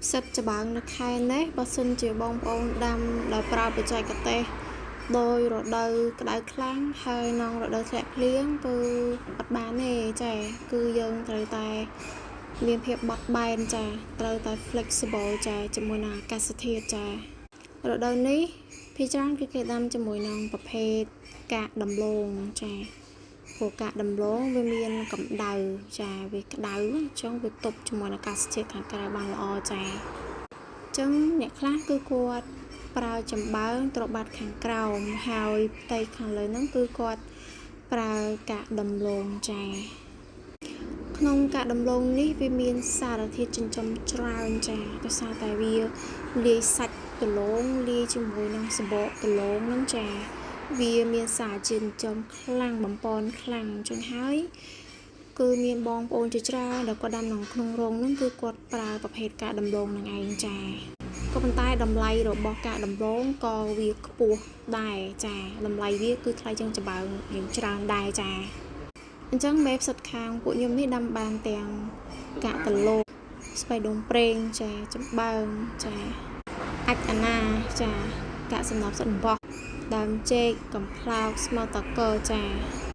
ផ្សិតចំបើងនៅខែនេះបើសិនជាបងប្អូនដាំដោយប្រើបច្ចេកទេសដោយរដូវក្តៅខ្លាំងហើយនិងរដូវធ្លាក់ភ្លៀងគឺអត់បានទេចាគឺយើងត្រូវតែមានភាពបត់បែនចាត្រូវតែ flexible ចាជាមួយនឹងអាកាសធាតុចារដូវនេះភាគច្រើនគឺគេដាំជាមួយនឹងប្រភេទកាកដំឡូងចាព្រោះកាកដំឡូងវាមានកម្ដៅចាវាក្តៅអញ្ចឹងវាទប់ជាមួយនឹងអាកាសធាតុខាងក្រៅបានល្អចាអញ្ចឹងអ្នកខ្លះគឺគាត់ប្រើចំបើងត្របាត់ខាងក្រោមហើយផ្ទៃខាងលើហ្នឹងគឺគាត់ប្រើកាកដំឡូងចាក្នុងកាកដំឡូងនេះវាមានសារធាតុចិញ្ចឹមច្រើនចាដោយសារតែវាលាយសាច់ដំឡូងលាយជាមួយនឹងសំបកដំឡូងហ្នឹងចាវាមានសារជាតិចិញ្ចឹមខ្លាំងបំពន់ខ្លាំងអញ្ចឹងហើយគឺមានបងប្អូនជាច្រើនដែលគាត់ដាំនៅក្នុងរោងហ្នឹងគឺគាត់ប្រើប្រភេទកាកដំឡូងហ្នឹងឯងចាក៏ប៉ុន្តែតម្លៃរបស់កាកដំឡូងក៏វាខ្ពស់ដែរចាតម្លៃវាគឺថ្លៃជាងចំបើងរៀងច្រើនដែរចាអញ្ចឹងមេផ្សិតខាងពួកខ្ញុំនេះដាំបានទាំងកាកដំឡូងស្បៃដូងប្រេងចាចំបើងចាអាចអាណាចាកាកសំណប់សិតអំបោះដើមចេកកំប្លោកស្មៅតកចា។